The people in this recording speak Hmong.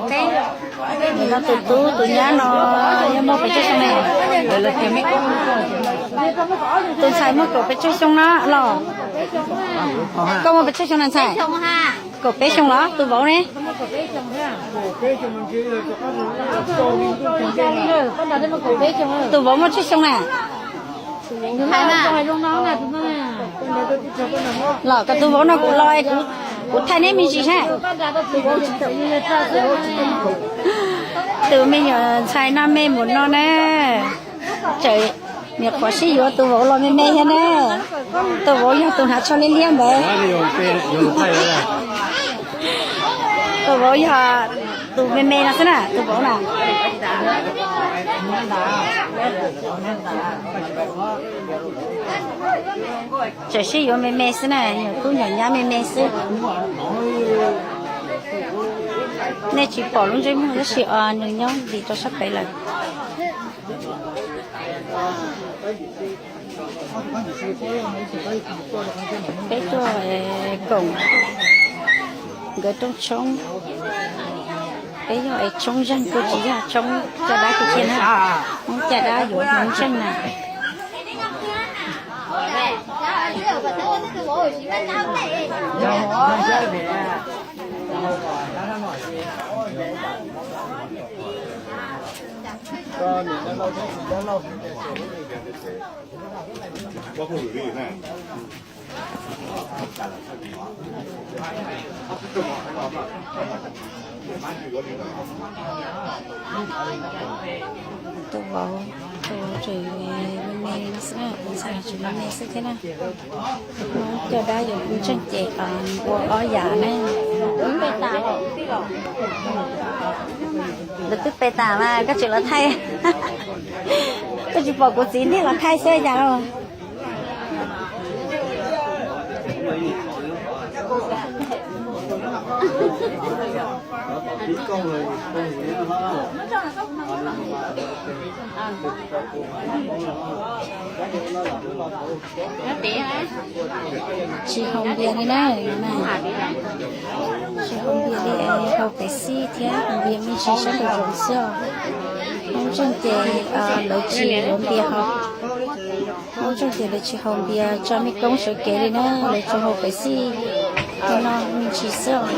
Tus tub tus nyab no yog muaj pes tsawg xyoo ne? Tus ntxhais muaj kaum peb caug xyoo na los? Koj muaj pes tsawg xyoo na ntxhais? Kaum peb xyoo los? Tus vauv ne? Tus vauv muaj tsawg xyoo na? Los kom tus vauv no kuv los, kuv thaij neb me ntsis saib. Tus me nyuam ntxhais no me mus no na, tseem nyuam qhuav sib yuav tus vauv los me me thiab na. Tus vauv yog tus hnav tsho liab liab ntawd. Tus vauv yog tus me me no xwb na, tus vauv na. Tseem sib yuav me me xwb na, nyuam tub nyuam nyab me me xwb. Nej tsis pom lub ntsej muag tab sis nws nyob ntim rau sab pem lawm. Peb tuaj koom nkawd rooj tshoob. Peb yog es tshoob zeeg kuj tsis yog tshoob caj dab kiag na. Hmoob caj dab yuav hmoob zeeg na. Tus vauv, tus vauv tseem me me no xwb na, tus ntxhais tseem me me xwb thiab na. Hmoob caj dab yuav hmoob zeeg ces ua ob yam ne. Lawv twb pe tas mas koj tseem los thaij. Koj tsis pom kuv txiv ntiag los thaij xwb cas los. Tsis haus npias li na, tsis haus npias li, haus pem xij thiab haus npias me ntsis sab nraum zoov xwb os. Hmoob tseeg ces lawv tsis haus npias, hos Hmoob tseeg ces lawv tsis haus npias, tso mej koob sawv kev li na, lawv tsuas haus pem xij li no me ntsis xwb os.